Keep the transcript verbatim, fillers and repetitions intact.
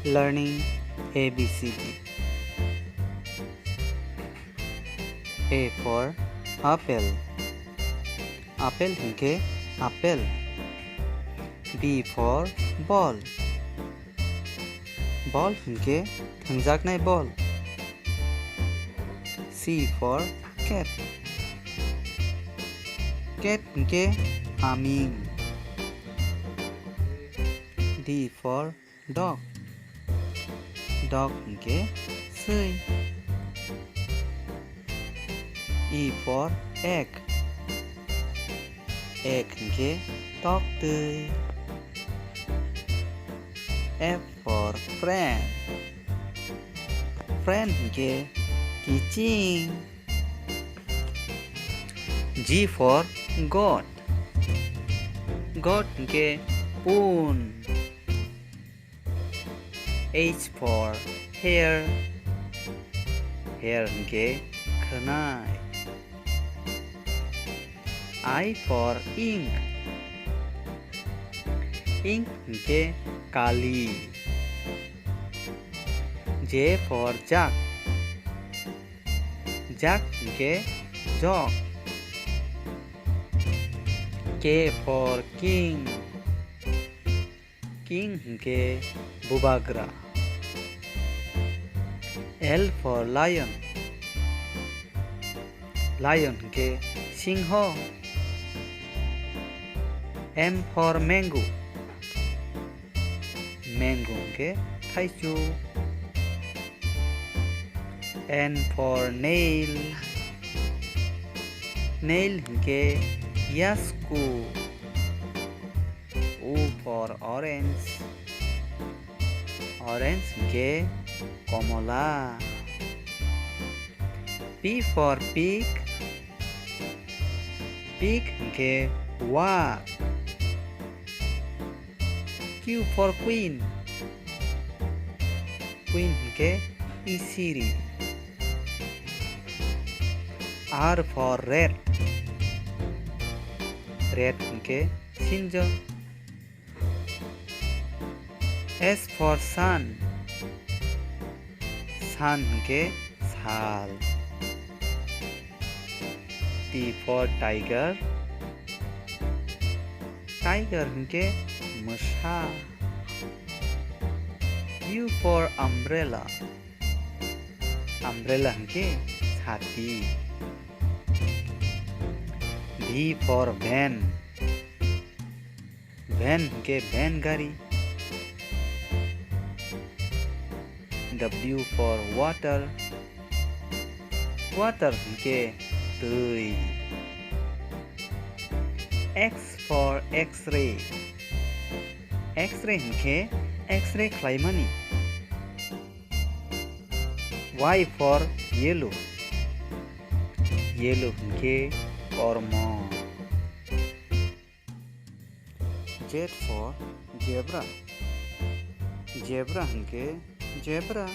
Learning A B C D. A for apple. Apple hwnkhe apple. B for ball. Ball hwnkhe thwngjaknai ball. C for cat. Cat hwnkhe aming. D for dog. Dog hwnkhe swi. E for egg. Egg hwnkhe toktwi. F for friend. Friend hwnkhe kiching. G for goat. Goat hwnkhe pun. H for hair. Hair hwnkhe khwnai. I for ink. Ink hwnkhe kali. J for jug. Jug hwnkhe jog. K for king. King hwnkhe bubagra. L for lion. Lion hwnkhe singho. M for mango. Mango hwnkhe thaichuk. N for nail. Nail hwnkhe yasku. O for orange. Orange hwnkhe komola. P for pig. Pig hwnkhe wak. Q for queen. Queen hwnkhe isiri. R for red. Red hwnkhe sinjo. S for sun. Sun hwnkhe sal. T for tiger. Tiger hwnkhe mwsa. U for umbrella. Umbrella hwnkhe sati. V for van. Van hwnkhe van gari. W for water. Water hwnkhe twi. X for X-ray. X-ray hwnkhe X-ray khlaimani. Y for yellow. Yellow hwnkhe kormo. Z for zebra. Zebra hwnkhe zebra.